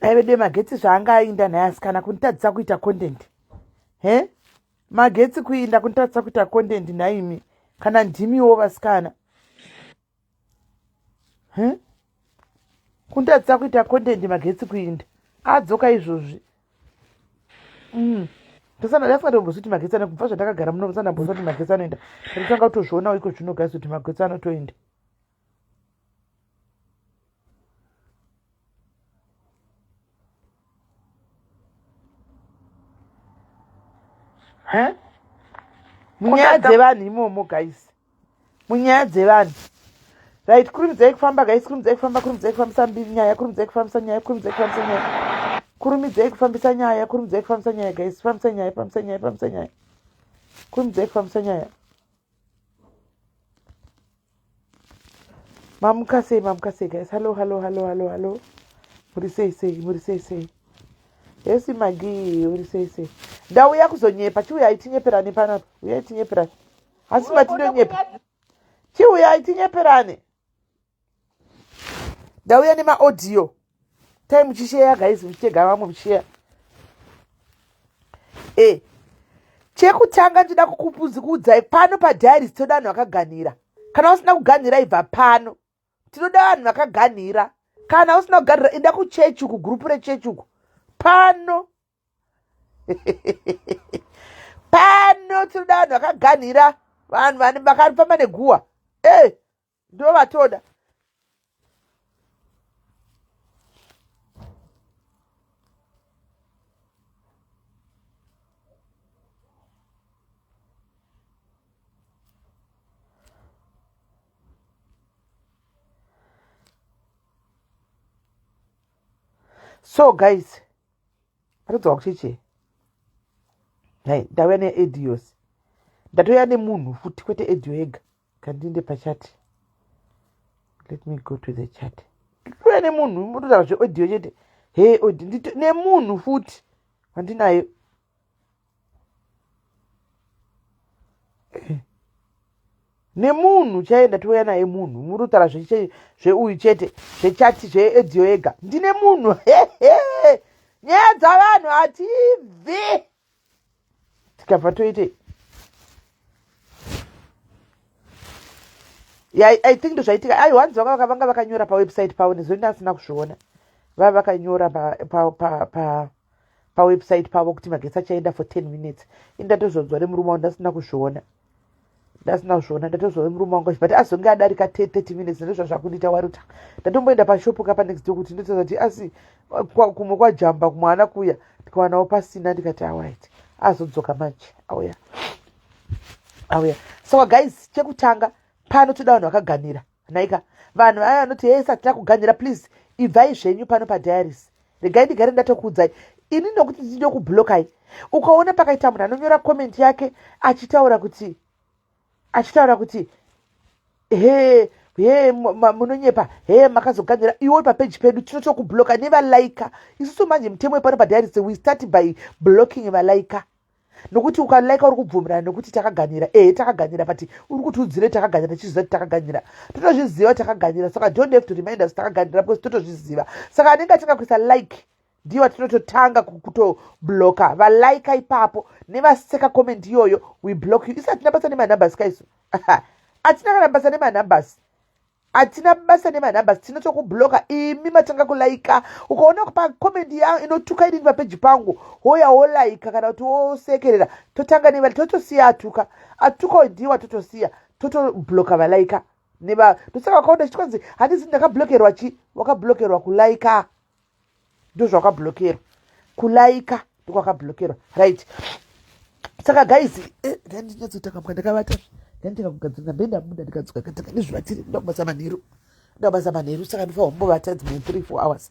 Dai vedu magetsi zvaanga ainda nhai asikana kunditadzisa kuita content. He? Magetsi kuinda kunditadzisa kuita content nhaimi. Kana ndimiwo vasikana. He? Kunditadzisa kuita content magetsi kuinda. Adzoka izvozvi. Mm. Ndosana ndasingatombozivi kuti magetsi ano kubva zvandakagara muno ndosana kuti magetsi anoenda. Ndotanga kutozvionawo iko zvino guys kuti magetsi anotoenda. Huh? Munyaya dzevanhu imomo guys. Munyaya dzevanhu. Right, kurumidzai kufamba guys, kurumidzai kufamba, kurumidzai kufambisa mbiri nyaya, kurumidzai kufambisa nyaya, kurumidzai kufambisa nyaya. Kurumidzai kufambisa nyaya, kurumidzai kufambisa nyaya guys, fambisa nyaya, fambisa nyaya, fambisa nyaya. Kurumidzai kufambisa nyaya. Mamuka sei, mamuka sei guys. Hello, hello, hello, hello, hello. Muri sei sei, muri sei sei. Hesi Magi, uri sei sei. Ndauya kuzonyepa, chiuyai tinyeperane panapa. Uyai tinyeperane. Asi matindonyepa. Chiuyai tinyeperane. Ndauya nemaaudio. Tai muchisheya guys, muchitega vamwe muchisheya. Eh. Chekutanga ndinoda kukupuzi kuudzai pano padiaries toda vanhu vakaganhira. Kana usina kuganhira ibva pano. Tinoda vanhu vakaganhira. Kana usina kuganhira enda kuchechi uku, gurupu rechechi uku. Pano pano tinoda vanhu vakaganhira, vanhu vakafamba neguwa. Eh, ndovatoda. So guys, atodzoka kucheche. Hai, ndauya neadios. Ndatouya nemunhu futi kwete audio yega. Kandinde pachat. Let me go to the chat. Ndouya nemunhu, mototaura zveaudio chete. Hey, audio nemunhu futi wandinayo. Eh. Nemunhu chaiye ndatouya naye munhu murotaura zveuyu chete zvechati zveaudio yega. Ndine munhu. Nyaya dzavanhu hatibvi. Tikabva toite. Yeah, I think ndozvaitika. Ai wanzi vanga vanga vakanyora pa website pavo nezvo ndasina kuzviona. Vava vakanyora pa pa pa pa pa website pavo kuti magetsi achaenda for 10 minutes. Ini ndatozonzwa nemurume wangu ndasina kuzviona. Ndasina kuzviona ndatozwa nemurume wangu but azonge adarika 30 minutes ndozva zvakundiita waruta. Ndatomboenda pa shop kapa next door kuti ndotoza kuti asi kumwe kwajamba kumwe haana kuuya ndikawanawo pasina ndikati alright. Azodzoka manje auya. Auya. So guys, chekutanga pano toda vanhu vakaganhira. Naika vanhu vaya vanoti hey satina kuganhira please ibvai zvenyu pano padiaries. Regai ndigare ndatokuudzai. Ini nokuti ndinokublokai. Ukaona pakaita munhu anonyora comment yake achitaura kuti achitaura kuti he he munonyepa he makazoganhira iwe uri papeji pedu tinotokubloka nevalaika. Isusu manje mutemo wepano padiaries we start by blocking valaika. Nokuti ukalaika uri kubvumirana nekuti takaganhira. Ehe takaganhira but uri kutiudzire takaganhira tichiziva kuti takaganhira. Totozviziva takaganhira saka don't have to remind us takaganhira because totozviziva. Saka anenge atanga kuisa like ndiyo vatinototanga kutobloka valaika ipapo nevaseka comment iyoyo we block you. Isu hatina basa nemanumbers kaisu. Hatina kana basa nemanumbers. Hatina basa nemanumbers, tinotokubloka imi matanga kulaika. Ukaona pa comment ya inotuka inini papeji pangu, hoya wolaika kana kuti wosekerera, totanga neva totosiya atuka. Atuka ndiye watotosiya, totobloka valaika. Neva ndosaka wakaona chitwanzi handizi ndakablokerwa chi, wakablokerwa kulaika. Ndozvawakablokerwa. Kulaika ndokwakablokerwa. Right. Saka guys, ndandinyatsoita kamwa ndakavata. Ndanditanga kugadzirira ndambe ndabuda ndikadzoka ndikatanga ndizvivatire ndakubasa manheru. Ndakubasa manheru saka ndofanira kumbovata dzimwe 3-4 hours.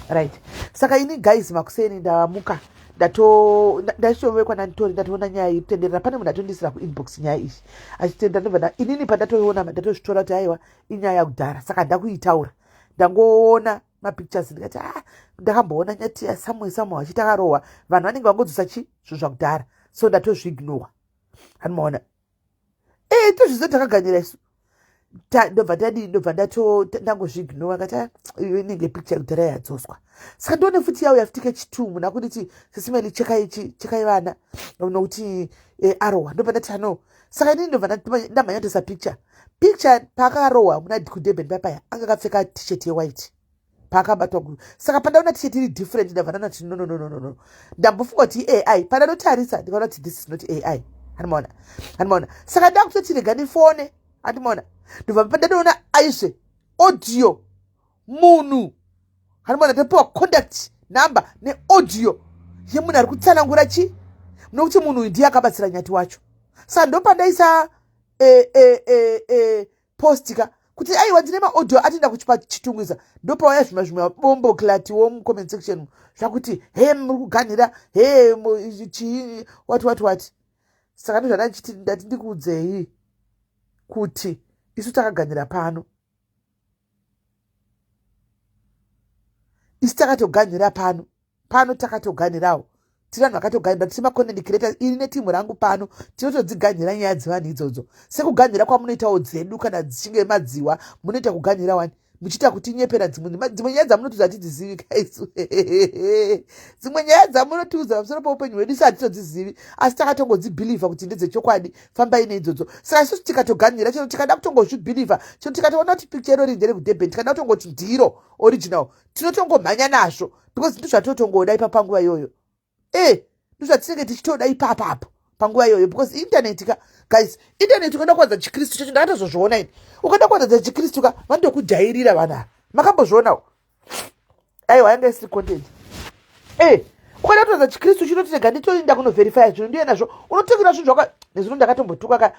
Right. Saka ini guys makuseni ndamuka ndachitovekwa nanditori ndatoona nyaya iri kutenderera pane munhu atondisira kuinbox nyaya iyi achitendera ndobva inini pandatoiona ndatozvitora kuti aiwa inyaya yakudhara saka ndakuitaura ndangoona mapictures ndikati ah ndakamboona nyatiya somewhere somewhere achiti akarohwa vanhu vanenge vangodzosa chi zvinhu zvakudhara so ndatozviignore anomaona eh tozviziva takaganyira isu. Ndobva ndadii, ndobva ndangozviignora, kati ah, iyo inenge picture yekudhara yadzoswa. Saka ndione futi yauya futi kechitu, munhu akunditi, "Sis Melly, chekai chi, chekai vana nokuti arohwa." Ndobva ndati ano. Saka inini ndobva ndamhanya toisa picture. Picture paakarohwa muna kuDurban papaya, anga akapfeka T-shirt yewhite paakabatwa. Saka pandaona T-shirt iri different, ndabva ndaona kuti no, no, no, no, no, no. Ndambofunga kuti AI. Pandanotarisa ndikaona kuti this is not AI. Handimaona, handimaona. Saka ndakutoti rega ndifone. Handimaona, ndobva pandanoona aizve audio munhu. Handimaona, ndapiwa contact number neaudio yemunhu ari kutsanangura chi nokuti munhu uyu ndiye akabatsira Nyati wacho. Saka ndopandaisa post ka kuti aiwa, ndine maaudio atienda kuchipa Chitungwiza. Ndopauya zvimwe zvimwe bombo clatiwo mucomment section zvakuti, "He, muri kuganhira, he, chii, wati wati wati." Saka ndozvandachiti ndati ndikuudzei kuti isu takaganhira pano, isu takatoganhira pano, pano takatoganhirawo. Tiri vanhu vakatoganhira, tiri macontent creators. Iri netimu rangu pano tinotodziganhira nyaya dzevanhu idzodzo, sekuganhira kwamunoitawo dzedu. Kana dzichinge madziwa, munoita kuganhira wani, muchiita kutinyepera. Dzimwe nyaya dzamunotiudza hatidzizivi kaisu. Dzimwe nyaya dzamunotiudza pamusoro peupenyu hwedu isu hatitodzizivi, asi takatongodzibhilivha kuti ndedzechokwadi. Fambai neidzodzo. Saka isusu tikatoganhira chero tikada kutongozvibhilivha, chero tikatoona kuti picture irori nderekuDurban, tikada kutongoti ndiro original, tinotongomhanya nazvo because ndozvatotongoda ipa panguva iyoyo. Ndozvatinenge tichitoda ipapapo panguva iyoyo, because internet ka, guys, internet, ukaenda kuwanza chiKristu chacho, ndakatozozviona ini, ukaenda kuwanza chiKristu ka, vanotokujairira vanhu ava. Makambozvionawo? Aiwa, yanga isiri content. Ukaenda kutoza chiKristu chinoti rega nditoenda kunoverifya zvinhu, ndiye nazvo unotukira zvinhu zvaka. Nezvino ndakatombotuka ka,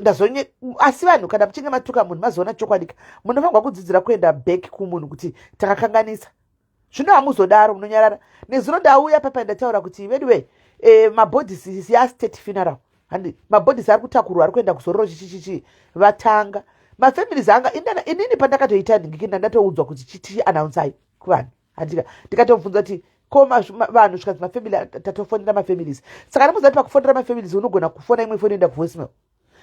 ndazonye. Asi vanhu, kana muchinge matuka munhu, mazoona chokwadi ka, munofanirwa kudzidzira kuenda back kumunhu kuti takakanganisa. Zvino hamuzodaro, munonyarara. Nezuro ndauya papa, ndataura kuti veduwe, mabodies yastate funeral, handi mabodies ari kutakurwa, ari kuenda kuzororo, chichichichi. Vatanga mafamilies anga inini pandakatoita ndingiki, ndatoudzwa kuti chiti announcai kuvanhu, handika. Ndikatobvunza kuti ko vanhu, zvikanzi mafamily, tatofonera mafamilies. Saka ndimoziva kuti pakufonera mafamilies unogona kufona imwe foni inoenda kuvoicemail,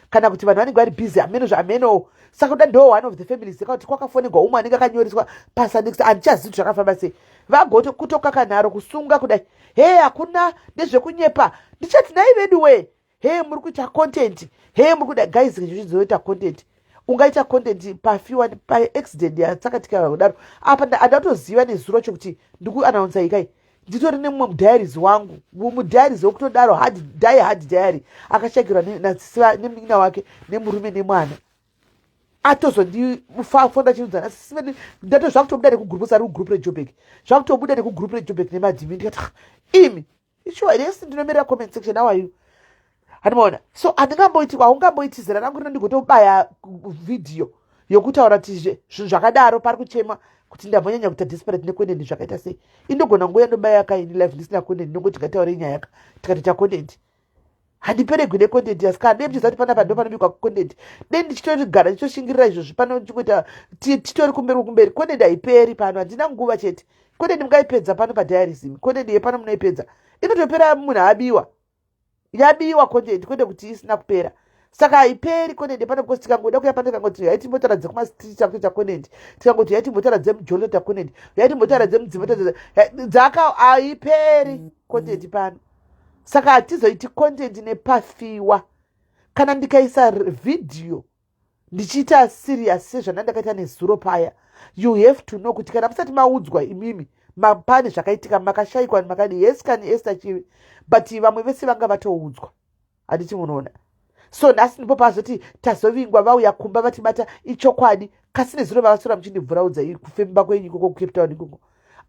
kana kuti vanhu vanenge vari busy, hameno zvaameno. Saka kuda ndo one of the families kuti kwakafonegwa umwe anenge akanyoreswa pasanext, handichazivi kuti zvakafamba sei. Vagoto kutokakanharo kusunga kudai, "He, hakuna, ndezvekunyepa." Ndichati, "Nai vedu we, he, muri kuita content, he, muri kuda." Guys, zvichizoita content, ungaita content pafiwa paaccident yatsakatika kudaro? Apa handatoziva nezuro chokuti ndikuannounsa ikai. Nditori nemumwe mudiaries wangu, mudiaries wekutodaro, hard die hard diary, akashakirwa nemunin'ina wake nemurume nemwana. Atozondifona chiudzana, ndato zvakutobuda nekugroup, sari kugroup reJobek, zvakutobuda nekugroup reJobek nemadhimi. Ndikati, ah, imi, ishuwa resi ndinomirira comment section. How are you? Handimaona. So handingamboiti, haungamboiti zera rangu rino ndigotobaya vhidhiyo yokutaura kuti zvinhu zvakadaro pari kuchema kuti ndambonyanya kuita desperate necontent. Zvakaita sei? Indogona nguya ndobaya kaini live ndisina content, ndongoti ngataurei nyaya ka, tikatoita content. Handiperegwi necontent, asi kana dei muchiziva kuti panapa ndo panobikwa content, dei ndichitorigara ndichitoshingirira izvozvi pano, ndichingoita titori kumberi kumberi. Content haiperi pano, handina nguva chete. Content mungaipedza pano padiarism, content yepano munoipedza, inotopera munhu abiwa, yabiwa content, kwete kuti isina kupera. Saka haiperi content pano, because tikangoda kuya pano, tikangoti yaitimbotaura dzekumasitiri, takutoita content. Tikangoti yaitimbotaura dzemujolo, toita content. Yaitimbotaura dzemudzimba, dzaka haiperi content pano. Saka hatizoiti content nepafiwa. Kana ndikaisa vhidhiyo ndichiita serious sezvanda ndakaita nezuro paya, you have to know kuti kana musati maudzwa imimi pane zvakaitika, makashayikwa, makadi. Yes, kani Esther Chivi, but vamwe vese vanga vatoudzwa, handiti munoona? So nhasi ndipo pazoti tazovingwa, vauya kumba vatibata, ichokwadi. Kasi nezuro vavasora muchindibvuraudza kufemba kwenyu ikoko kuCape Town ikoko.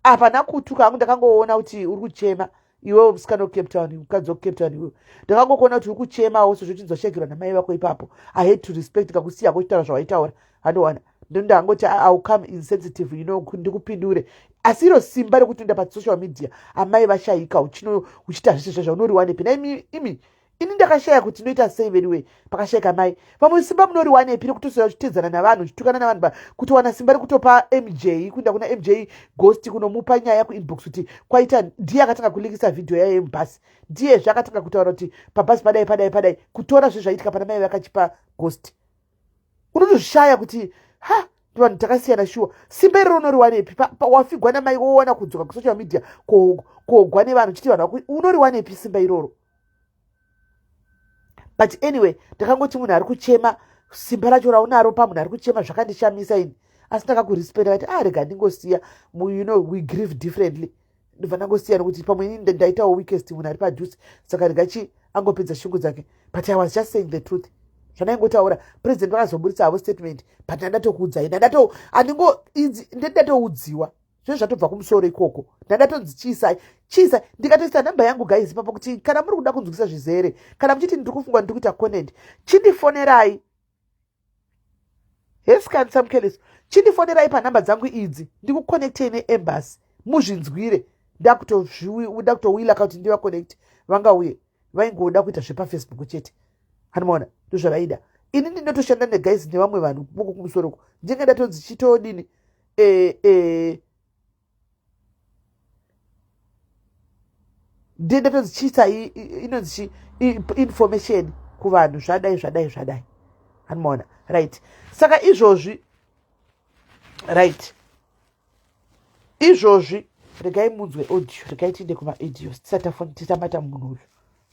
Apa nakutuka hangu, ndakangoona kuti uri kuchema iwewo, musikana wekuCape Town, mukadzi wekuCape Town iwewe. Ndakangokuona kuti uri kuchemawo sezvo uchinzoshekirwa namai vako ipapo. I had to respect, kakusiya kuchitaura zvawaitaura. Handiwana, ndondangoti I will come insensitive, ndikupindure. Asi iro simba rekuti unoenda pasocial media, amai vashayika, uchiita zvese zvazvo, unoriwanepi naimi imi? Ini ndakashaya kuti ndoita sei veniwe pakashayika mai. Vamwe simba munoriwanepi rekutosera uchitedzana navanhu, uchitukana navanhu, kutowana simba rekutopa MJ, kuenda kuna MJ Ghost kunomupa nyaya kuinbox kuti kwaita? Ndiye akatanga kulikisa vhidhiyo yayo yemubhasi, ndiyezve akatanga kutaura kuti pabhasi padai padai padai, kutora zvezvaitika pana mai vakachipa Ghost. Unotozvishaya kuti ha, vanhu takasiyana shuwa. Simba iroro unoriwanepi? Wafigwa namai, woona kudzoka kusocial media kogwa nevanhu chiti vanhu, unoriwanepi simba iroro? But anyway, ndakangoti munhu ari kuchema, simba racho raunaro pamunhu ari kuchema zvakandishamisa ini, asi ndakakurespecta. Kati, ah, rega ndingosiya. We grieve differently. Ndobva ndangosiya nokuti pamwe ini ndaitawo weakest, munhu ari padhuze, saka rega chi angopedza shungu dzake. But I was just saying the truth, zvandaingotaura. President vakazoburitsa havo statement, but ndandatokuudzai, ndandato handingo ndendatoudziwa zvinhu zvatobva kumusoro ikoko. Ndandatonzi chiisai, chiisai. Ndikatoisa nhamba yangu, guys, ipapo, kuti kana muri kuda kunzwisa zvizere, kana muchiti ndiri kufunga ndiri kuita content, chindifonerai. Hescan Samkeliso, chindifonerai panhamba dzangu idzi, ndikuconnectei neembassy muzvinzwire. Ndakutowila kuti ndivaconnect, vangauye vaingoda kuita zvepaFacebook chete. Hanomaona, ndozvavaida. Ini ndinotoshanda neguys nevamwe vanhu moko kumusoroko, ndinge ndatonzi chitodini ndiye ndatonzi chiisa inonzi chi information kuvanhu, zvadai zvadai zvadai. Hanomaona, right? Saka izvozvi, right, izvozvi regai munzwe audio, regai tiinde kumaaudios tisati tisamata munhu uyu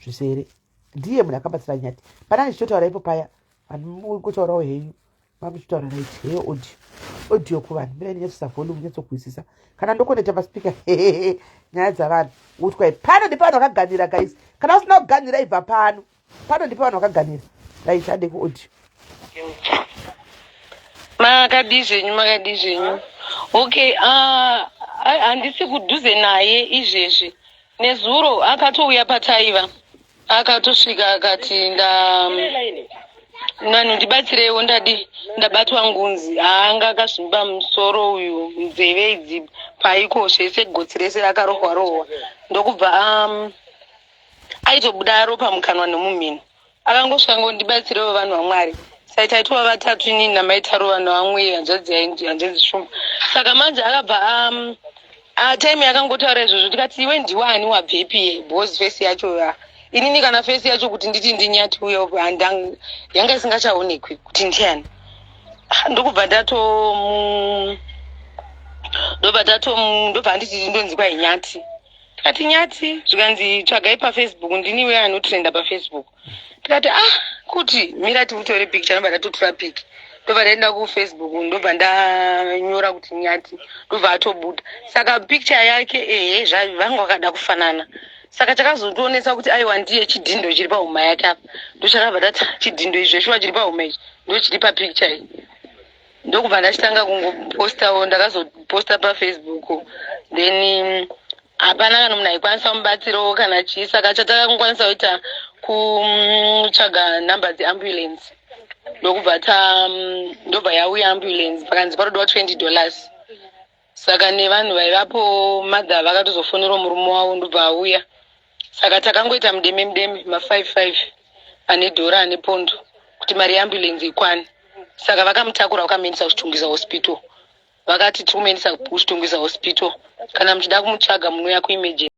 zvizere. Ndiye munhu akabatsira Nyati. Pana ndichitotaura ipo paya, vanhu murikutaurawo henyu, mamuchitaura. Right, heyo audio, audio kuvanhu. Mira ndinyatsoisa volume, nyatsogwisisa kana ndokoneta paspeaker. Nyaya dzavanhu utwai pano, ndipo vanhu vakaganira. Guys, kana usina kuganira, ibva pano. Pano ndipo vanhu vakaganira. Right, hande kuaudio. Makadii zvenyu? Makadii zvenyu? Okay, handisi kudhuze naye izvezvi. Nezuro akatouya pataiva, akatosvika akati, nda vanhu ndibatsireiwo, ndadi ndabatwa ngunzi. Haanga akazvimba musoro uyu, nzeve idzi, paiko zvese, gotsi rese rakarohwa rohwa, ndokubva aitobuda ropa mukanwa nemumhino. Akangosvika ngo, ndibatsirewo vanhu vaMwari. Sai taitova vatatu, inini namaitaro, vanhu vamwe, hanzvadzi, hanzvadzi Shumba. Saka manje akabva time yakangotaura izvozvo, tikati, iwe ndiwani, wabvepi? Because face yacho ya inini, kana face yacho kuti nditi ndiNyati uyo, yanga isingachaonekwi kuti ndiani. Ah, ndokubva ndatomu ndobva ndatomu ndobva handiti ndonzi kwai Nyati. Tikati Nyati, zvikanzi tsvagai paFacebook, ndiniwe anotrenda paFacebook. Tikati, ah, kuti mira tiutore picture. Ndobva ndatotora pic, ndobva ndaenda kuFacebook, ndobva ndanyora kuti Nyati, ndobva atobuda. Saka picture yake, ehe, vanga vakada kufanana. Saka chakazotionesa kuti aiwa ndiye, chidhindo chiri pahuma yake apa. Ndochakabva tati chidhindo izvi zveshuwa chiri pahuma ichi ndo chiri papicture iyi. Ndokubva ndachitanga kungopostawo, ndakazoposta paFacebook. Then hapana kana munhu aikwanisa mubatsirawo kana chii. Saka chatakangokwanisa kuita kutsvaga nhamba dzeambulance, ndokubva ta ndobva yauya ambulance, pakanzi parodiwa $20. Saka nevanhu vaivapo, madha vakatozofonerawo murume wavo, ndobva auya. Saka takangoita mudeme mudeme, ma5 5, ane dhora, ane pondo, kuti mari yeambulance ikwane. Saka vakamutakura, vakamuendesa kuChitungwiza Hospital. Vakati tiri kumuendesa kuChitungwiza Hospital, kana muchida kumutsvaga munouya kuemergency.